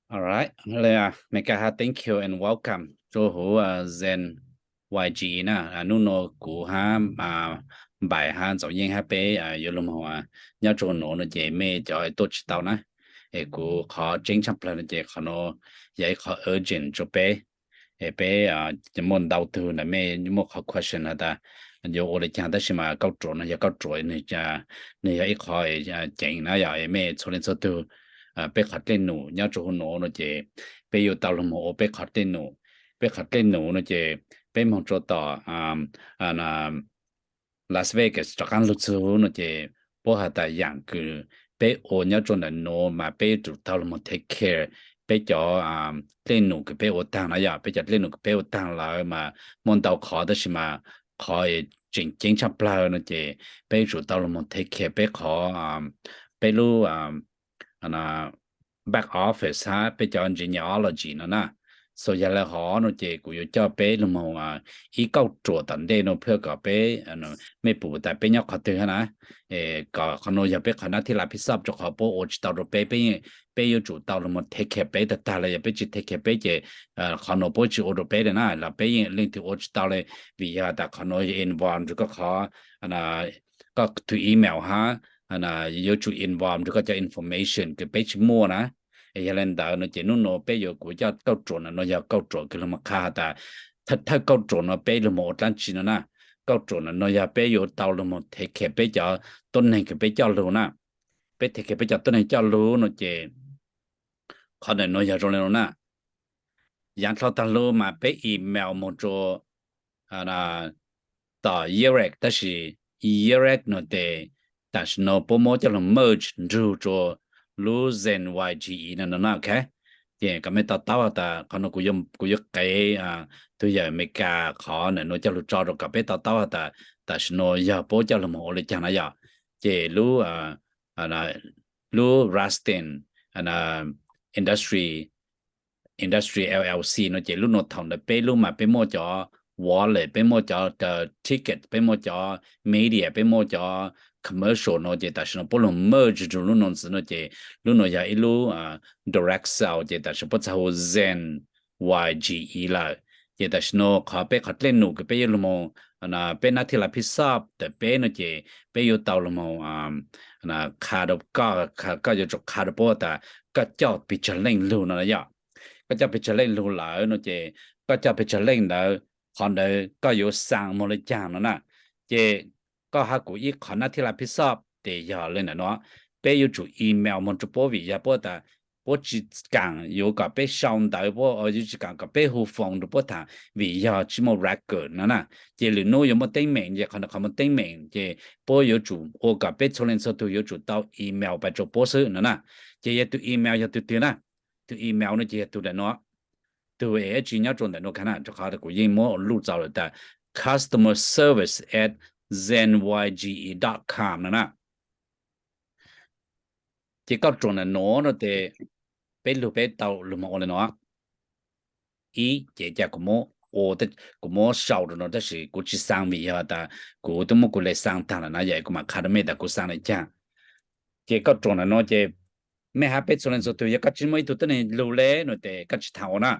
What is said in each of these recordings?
All right, le Meskas hab, thank you and welcome rua huv Zen Y G E na. Nub nua kuv hab Npaim hab Ntxoov Yeej hab peb yuav lug moog nyob rua huv nuav no ces mej cov tuaj tsi tau na, es kuv qhov tseeb tshaj plawg no ces qhov nuav yog ib qhov urgent rua peb. Es peb muaj ntau tug ntawm mej muaj qhov question has tas yuav ua le caag, tab sis mas kauj ruam no yog kauj ruam, nwg yog ib qhov ceev na yom, es mej txhua leej txhua tug, peb qhov dlej num nyob rua huv nuav no ces peb yuav tau lug moog ua peb qhov dlej num. Peb qhov dlej num no ces peb moog rua tom Las Vegas rov qaab lug txug no ces puab has tas yaam kws peb ua nyob rua ntawm nuav mas peb yuav tsum tau lug moog take care peb cov dlej num kws peb ua taag na yom. Peb cov dlej num kws peb ua taag lawm mas muaj ntau qhov, tab sis mas qhov tseem ceeb tshaj plawg no ces peb yuav tsum tau lug moog take care peb qhov, peb lub back office hab peb cov genealogy no na. So yog le hov no ces kuv yuav coj peb lug moog ib kauj ruam tom ntej no pub kom peb, mej pum tas peb nyob qhov twg hab na, kom qhov nuav yog peb qhov nab thib lav phij xaj rua qhov puab ua tsi tau rua peb, peb, peb yuav tsum tau lug moog take care peb tag tag le, yog peb tsi take care peb ces qhov nuav puab tsi ua rua peb le na, los peb yeej leej twg ua tsi tau le, vim yog tas qhov nuav yog involve rua koj qhov, koj tug email hab, yuav tsum involve rua koj cov information kws peb tsi muaj na. Es yog le ntawd no ces nub nuav peb yuav, kuv coj kauj ruam no, no yog kauj ruam kws lug moog qha has tas thawj kauj ruam no peb lug moog ua dlaab tsi no na. Kauj ruam no, no yog peb yuav tau lug moog take care peb cov tuab neeg kws peb coj lug na. Peb take care peb cov tuab neeg coj lug no ces qhov ntawm nuav yog zoo le nuav na. Yaav dlhau taag lug mas peb email moog rua tom Yearek, tab sis Yearek no tes tam sim no puab muab coj lug merge nrug rua lub Zen Y G E no no na, ok. Ces kom mej to taub has tas qhov no kuv yuav qev tug yawm Amelikas qhov ntawm nuav coj lug tso rua kom peb to taub has tas tam sim no yog puab coj lug moog ua le caag na yom. Ces lub, lub Rustin Industry, Industry L L C no ces lub nuav thaum ntawd peb lub mas peb muaj cov wallet, peb muaj cov ticket, peb muaj cov media, peb muaj cov commercial no ces tam sim no puab lug merge nrug lub nuav ntxiv no ces lub nuav yog ib lub direct sale ces tam sim no puab txhaj hu Zen Y G E lawm. Ces tam sim no qhov peb qhov dlej num kws peb yuav lug moog, peb nab thib lav phij xaj ntawm peb no ces peb yuav tau lug moog qha rua koj, koj yuav tsum qha rua puab tas koj coj pes tsawg leej lug no na yom. Koj coj pes tsawg leej lug lawm no ces koj coj pes tsawg leej ntawd, qhov ntawd koj yuav xaa moog le caag no na. Ces koj hab kuv ib qhov nab thib lav phij xaj tes yog le ntawm nuav, peb yuav tsum email moog rua puab vim yog puab tas puab tsi kaam yuav kom peb sau ntawv, puab yuav tsi kaam kom peb hu phone rua puab thaam vim yog tsi muaj record no na. Ces lwm nub yuav muaj teeb meem ces qhov ntawd qhov muaj teeb meem ces puab yuav tsum ua kom peb txhua leej txhua tug yuav tsum tau email pab rua puab xwb no na. Ces yog tug email yog tug twg na? Tug email no ces yog tug ntawm nuav, tug es tsi nyob rua ntawm nuav kag na, rua qhov kuv yeej muab luj txaus lawm tas customer service at zen y g e dot com no na. Ces kauj ruam ntawm nuav no tes peb lug peb tau lug moog ua le nuav. Ib, ces ca kuv muab, kuv muab sau rua nuav tab sis kuv tsi xaa vim yog tas kuv twb muab kuv le xaa taag lawm na, yog kuv mam qha rua mej tas kuv xaa le caag. Ces kauj ruam ntawm nuav ces mej hab peb txhua leej txhua tug, yog koj tsi muaj ib tug tuab neeg lug le no tes koj tsi thaam ua na.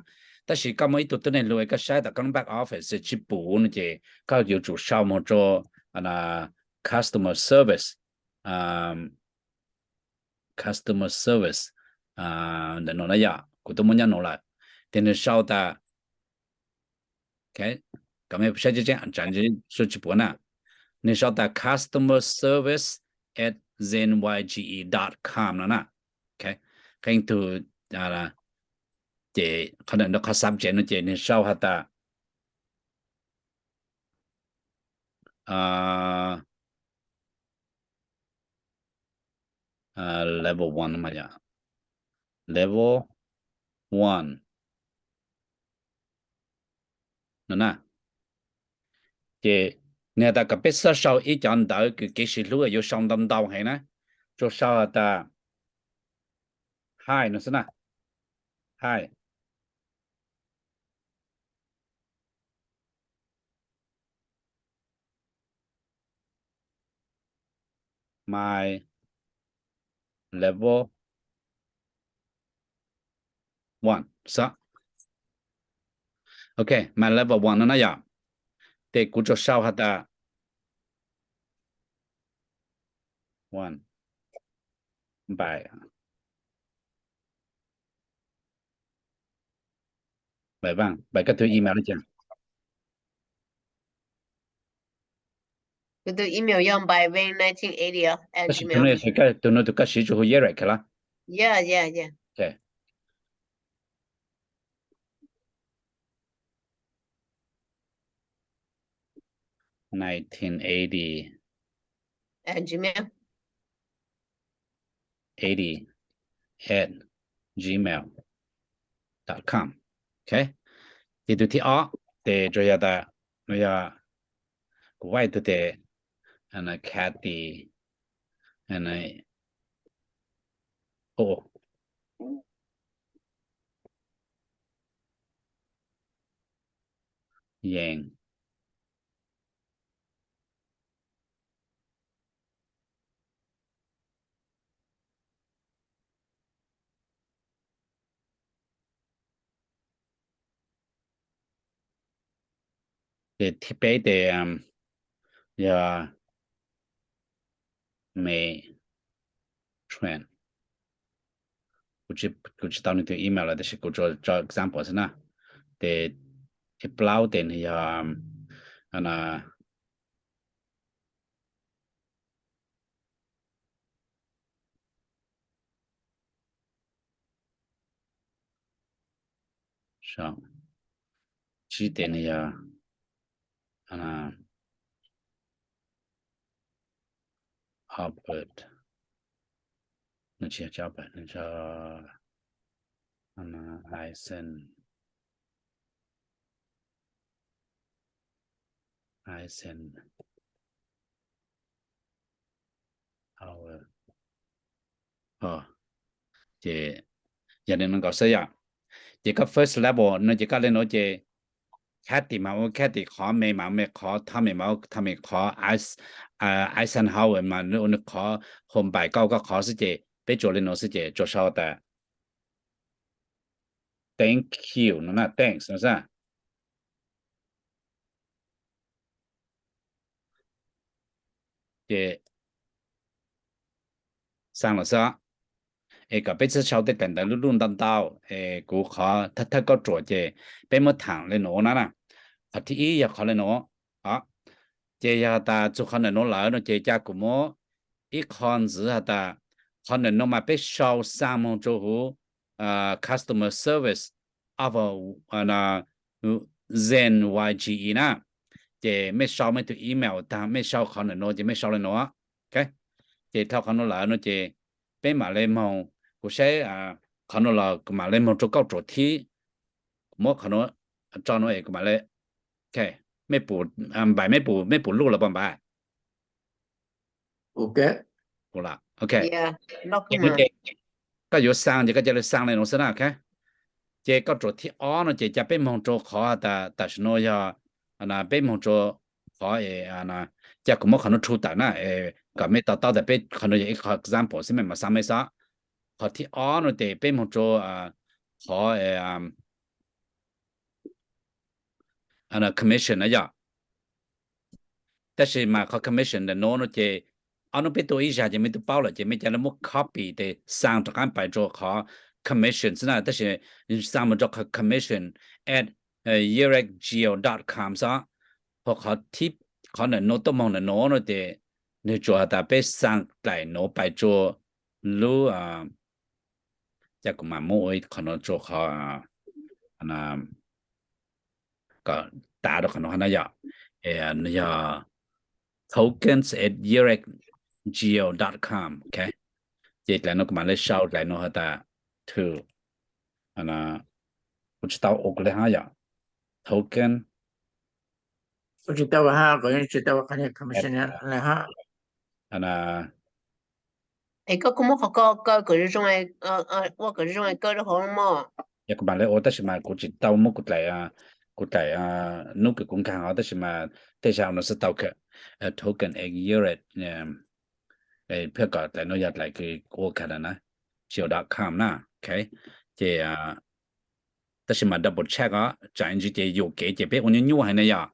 Tab sis koj muaj ib tug tuab neeg lug es koj saib tas koj lub back office tsi pum no ces koj yuav tsum sau moog rua customer service, customer service ntawm nuav na yom, kuv twb muab nyob nuav lawm. Ces nwg sau tas, ok, kom mej saib tseeb tseeb, tsaam tsi pum na. Nwg sau tas customer service at zen y g e dot com no na. Ok, qee tug, ces qhov ntawm qhov subject no ces nwg sau has tas level one, level one no na. Ces nwg has tas kom peb xab sau ib cov ntawv kws kev sib hlub yuav sau ntau ntau heev na. Tsuas sau has tas hi no xwb na. Hi. My level one xwb. Ok, my level one no na yom. Ces kuv tsuas sau has tas one by Bài văn, bài koj tus email li cas? Tus email yog bài văn nineteen eighty at Koj siv tus gmail. no, tus no tus koj siv tsuas hu Yerik los? Yeah, yeah, yeah. Ok. Nineteen eighty. At Gmail. Eighty at gmail dot com. Ok. Ces tus thib ob ces tsuas yog tas, no yog kuv vaij tus tes, Kathy, o, Yeej. Ces thib peb ces yog me Tran. Kuv tsis tau nws tus email lawm tab sis kuv tsuas tso example xwb na. Ces thib plaub ces nws yog Sau. Tsib ces nws yog Albert. No tsis yog Albert, no yog Eisen. Eisen. Ces yog li no nkaus xwb yom. Ces koj first level no ces koj li no ces Kathy mas ua Kathy qhov, me mas ua me qhov, Tommy mas ua Tommy qhov, Eis-, Eisenhower mas nws ua nws qhov, Home Bay koj ua koj qhov xwb ces peb tsuas li no xwb ces tsuas sau tas thank you no na, thanks no xwb. Ces xaa los xwb. Es kom peb txhob sau tej daim ntawv lub lub ntau ntau, es kuv qhov thawj thawj kauj ruam ces peb muab tham li nuav na na. Qhov thib ib yog qhov li nuav. Ces yog has tas txug qhov ntawm nuav lawm no ces ca kuv muab ib qho ntxiv has tas qhov ntawm nuav mas peb sau xaa moog rua huv customer service of Zen Y G E na. Ces mej sau mej tug email taag, mej sau qhov ntawm nuav ces mej sau li nuav. Ces dhau qhov nuav lawm no ces peb mam le moog, kuv saib qhov nuav los kuv mam le moog rua kauj ruam thib, kuv muab qhov nuav tso nuav es kuv mam le, mej pum, mej pum luj los puas npav? Koj yuav xaa ces koj ca le xaa le nuav xwb na. Ces kauj ruam thib ob no ces ca peb moog rua qhov tas tam sim nuav yog, peb moog rua qhov, ca kuv muab qhov nuav rhu tawm na, kom mej to taub tas peb qhov nuav yog ib qho example xwb, mej mam xaa mej xwb. Qhov thib ob no ces peb moog rua qhov commission na yom. Tab sis mas qhov commission ntawm nuav no ces ob nub peb tuaj ib zag ces mej tub paub lawm ces mej ca le muab copy tes xaa rov qaab pais rua qhov commission xwb na. Tab sis xaa moog rua qhov commission at yerekgeo dot com xwb. Ho qhov thib, qhov ntawm nuav tuaj moog ntawm nuav no ces nwg tsuas has tas peb xaa dlaim nuav pais rua lub, ca kuv mam muab ua ib qho nuav rua qhov, kom tav rua qhov nuav hab na yom. Nwg yog tokens at yerekgeo dot com, ok. Ces dlaim nuav kuv mam le sau dlaim nuav has tas to, kuv tsis tau ua kuv le hab yom, token. Kuv tsis tau ua hab, kuv tsis tau ua qhov commission le hab. Es koj kuj muab qhov ko kaw kom zoo zoo, ua kom zoo zoo kaw rau hauv mog. Yog kuv mam le ua tab sis mas kuv tsis tau muab kuv dlaim, kuv dlaim nub kws kuv nkaag os tab sis mas tej zag nuav xwb tau token at Europe, phiaj kom dlaim nuav yog dlaim kws ua kag na, geo dot com na, ok. Ces Tab sis mas double check os, tsam ntsis ces yuam kev ces peb ua nyuaj nyuaj heev na yom.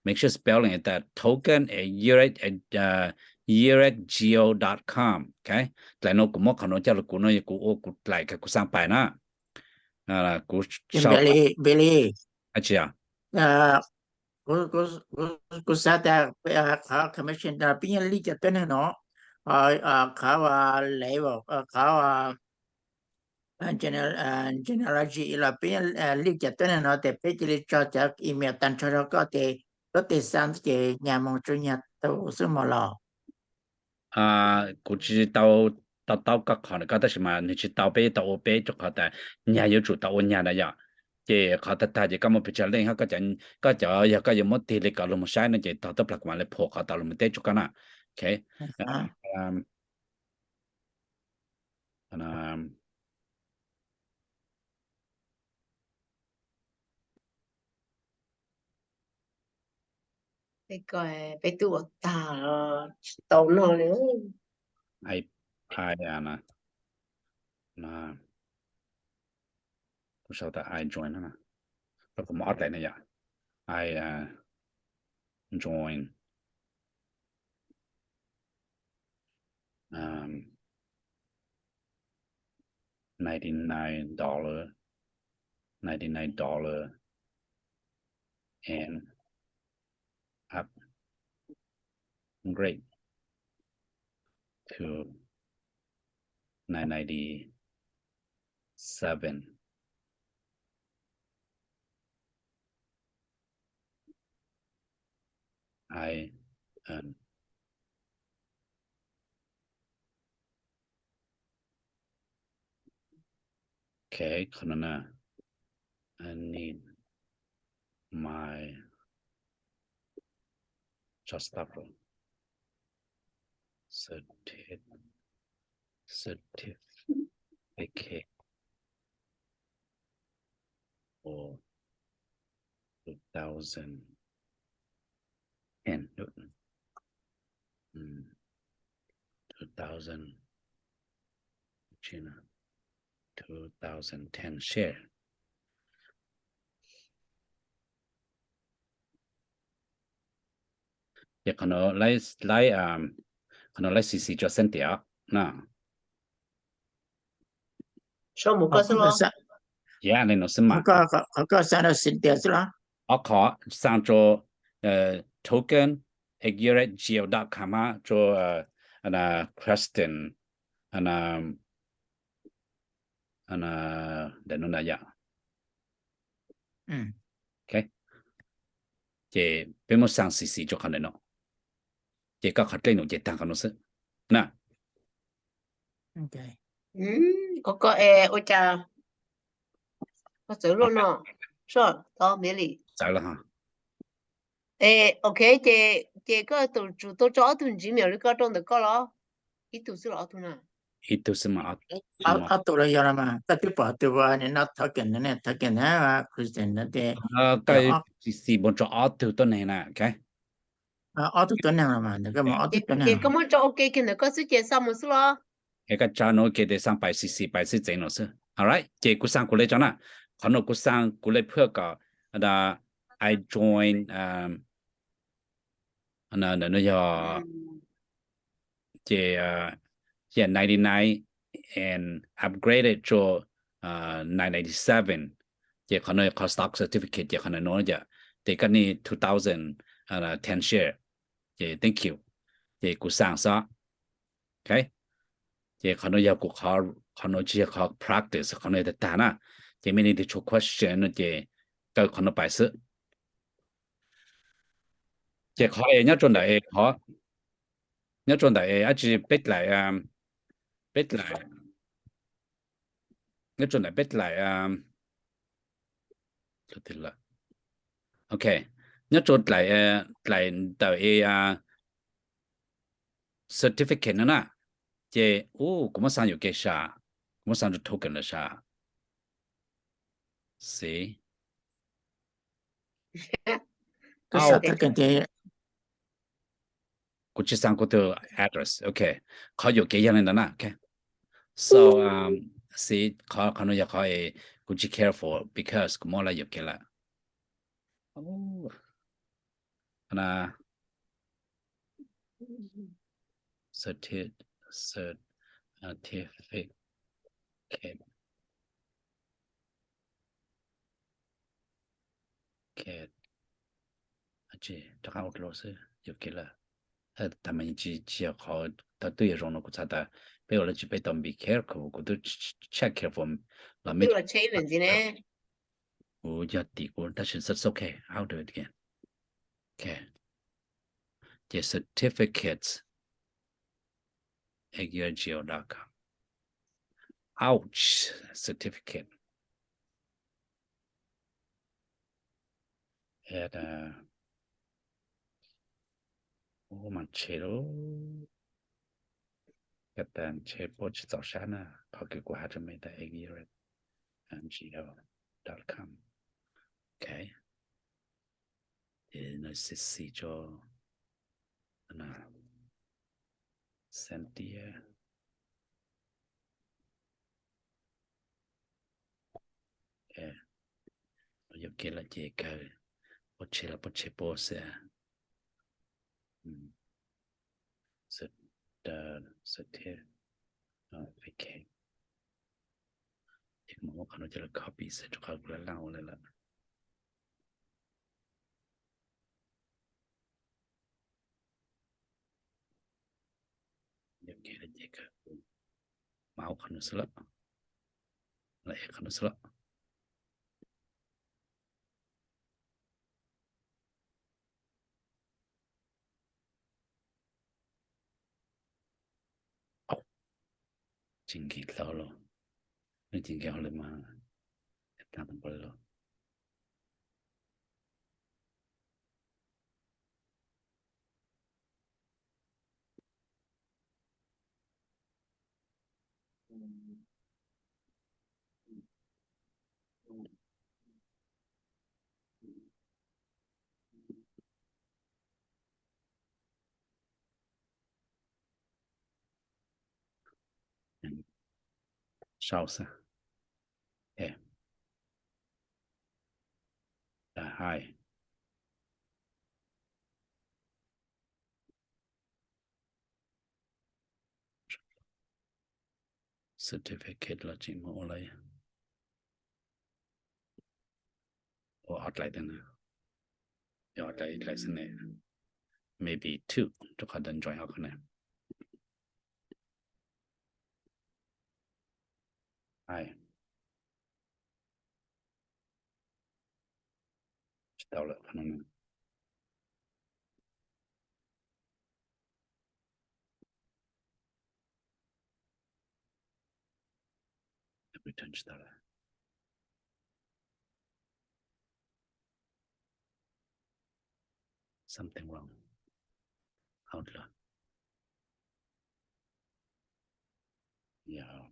Make sure spelling is that token at yurek, uh, yurek geo dot com. Okay, dlaim no kuv muab qhov no coj los kuv no kuv ua kuv dlaim ka kuv xaa pais na. Kuv sau, tsis yog, kuv xav tas qhov commission peb yeej lij cov tuab neeg no, qhov level, qhov genealogy los peb yeej lij cov tuab neeg no tes peb cia li tso cov email tag nrho rau koj tes koj tes xaa ces nyag moog tsuas nyag tau xwb mog los. Kuv tsis tau, tau taub koj qhov no koj tab sis mas nws tsis tau peb tau ua peb rau qhov tas nyag yuav tsum tau ua nyag na yom. Ces qhov tag tag ces koj muaj pes tsawg leej hab koj cov yog koj yuav muab tig li kom luag moog saib no ces tog tub plag kuv mam li phuam qhov tau luag moog teb rau koj na. Okay. Peb tub ua tag tsis tau noj li. Kuv sau tas I join, rau kuv muab ob daim na yom. I join. Ninety nine dollar, ninety nine dollar and upgrade to nine ninety seven. I, um, okay, qhov no na, I need my just stop certi-, certificate for two thousand ten, two thousand, two thousand ten share. Ces qhov no laib, qhov no laib xis xis rua xeeb tias na. Sau mus koj xwb los? Yog li no xwb mas. Qhov koj xaa rua xeeb tias xwb los? Ob qhov, xaa rua token at yurek geo dot com hab rua Kristen, ntawm no na yom. Ces peb muab xaa xis xis rua qhov ntawm no. Ces koj qhov dlej num ces taag qhov no xwb na. Koj, koj, ua cas koj txawv luaj no? Soj, tau miv li. Txawv lawm. Ok, ces koj tus tsum tau tso ob tug Gmail li koj rau ntawm koj los? Ib tug xwb los ob tug na? Ib tug xwb mas. Ob tug los yog los mas, koj twb pom tus ua no token ne, token na, Kristen no ces koj xis xis mus rua ob tug tuab neeg na, ok. Ob tug tuab neeg los mas, ntawm koj mus ob tug tuab neeg. Ces koj muab tso ok kiag ntawm koj xwb ces xa mus xwb los? Es koj tso no ok tes xa pais xis xis pais xwb txeev no xwb. Alright, ces kuv xa kuv le tso na. Qhov no kuv xa kuv le phaj kom I join, no yog, ces, yeah, ninety nine and upgraded to nine ninety seven. Ces qhov no qhov stock certificate ces qhov no no yom, ces koj need two thousand ten share. Ces thank you. Ces kuv xa xwb. Ok. Ces qhov no yog kuv, qhov no tsis yog qhov practice, qhov no yog tag tag na. Ces mej leej twg tshuav question no ces kaw qhov no pais xwb. Ces qhov es nyob rua ntawm es qhov, nyob rua ntawm es dab tsi peb dlaim, peb dlaim, nyob rua ntawm peb dlaim, ok, nyob rua dlaim, dlaim ntawm es certificate no na. Ces kuv muab xa yuam kev sas, kuv muab xa rua token lawm sas. Xib. Kuv tsis xa kuv tug address, ok. Qhov yuam kev yog li ntawd na, ok. So, xib, qhov, qhov no yog qhov es Kuv tsis care for because kuv muab lawv yuam kev lawm. Qhov no certi- certificate. Rov qab ua dlua xwb, yuam kev lawm. Tag mas tsis, tsis yog qhov tau twb yog zoo no kuv txhais tas peb ua lawv tsis peb tau be careful, kuv twb check careful los me kuv yog tim kuv tab sis it's okay, I'll do it again. Okay. Ces certificates at U R G L dot com. Ouch, certificate. At, uh, ub, mas ntshe lawm. Yog tas ntshe puab tsis txaus sab na, qhov kws kuv has rua mej tas at U R G L dot com. Ok. Ces nws xis xis tso, xeeb tiab. Yuam kev lawm ces kawg, puab tshem los puab tshem puab xwb. Certificate. Ces kuv mam muab qhov no coj los copy xwb rau qhov kuv laj laj ua lawm lawm. Ces kawg, mam ua qhov no xwb lawm, los qhov no xwb lawm. Tsis nkees dlhau los, nws tsis nkees hauj lwm mas tag npaum li los. Sau xwb. Hai. Certificate los tseem muaj ua lawm. Ua ob dlaim tag na. Yog ob dlaim, ib dlaim xwb ne. Maybe two, rau qhov dlaim join ob qhov na. Hai. Tsis tau lawm qhov no. Return tsis tau lawm. Something wrong. Outlook. Yog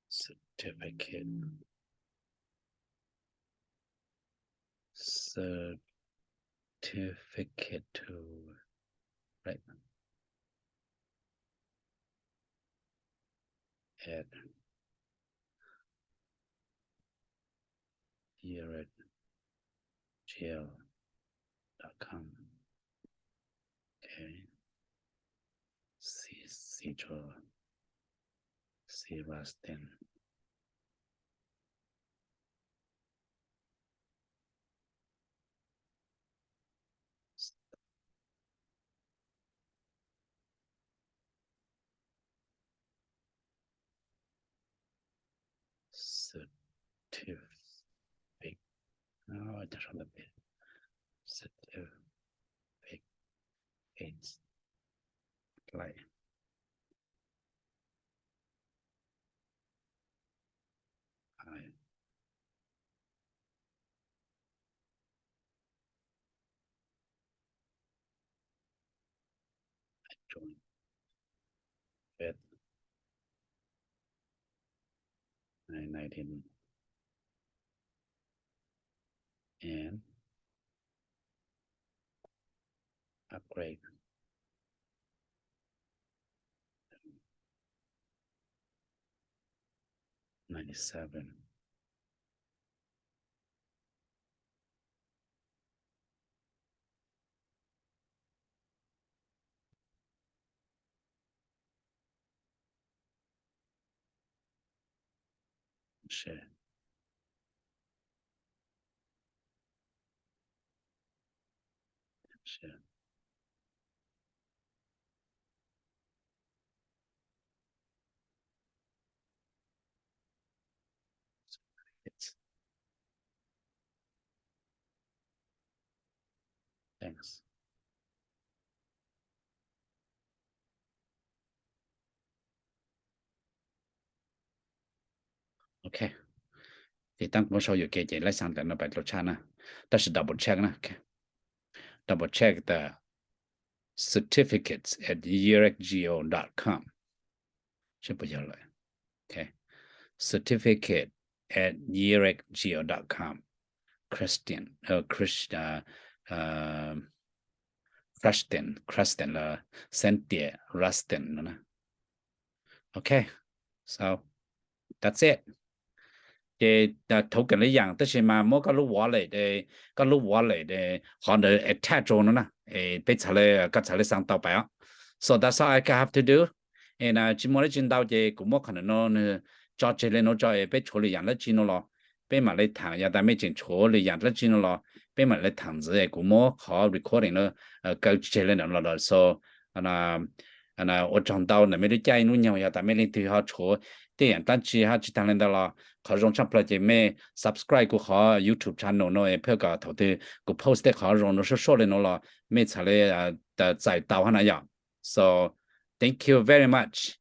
certificate. Certificate to, right? At U R G L dot com. Okay. Xi, xi tso, xi last name. Certificate. Certificate. Like. Join with nine nineteen and upgrade. Seven. Share. Share. Thanks. Ok. Ces tab kuv muab sau yuam kev ces lab xav ntawm no pais rau tshaj na. Tab sis double check na. Double check the certificates at yearxgo dot com. Seb puas yog lawm. Ok. Certificate at yearxgo dot com. Christian, uh, Christian, uh, Christian, Christian los Xeeb Tiam Rustin no na. Ok, so that's it. Ces thov kawm li yam tab sis mas muab koj lub wallet, koj lub wallet qhov ntawd attach rau no na, peb txhad le, koj txhad le xav tau pais os. So that's all I have to do. Es tsis muaj dab tsi ntau ces kuv muab qhov ntawm no tso tseg li no tso es peb tshuav lwm yam dab tsi no los peb mam li tham, yog tas mej tseem tshuav lwm yam dab tsi no los peb mam li tham ntxiv es kuv muab qhov recording no kaw tseg li ntawm no los so ua tsaug ntau ntawm mej lub caij lub nyoog, yog tas mej leej twg ho tshuav tej yam dab tsi ho tsis taag li ntawd los qhov zoo tshaj plaws ces mej subscribe kuv qhov YouTube channel no es pab kom thaum twg kuv post tej qhov zoo no suaj suaj li no los mej txhad li txais tau hab na yom. So thank you very much.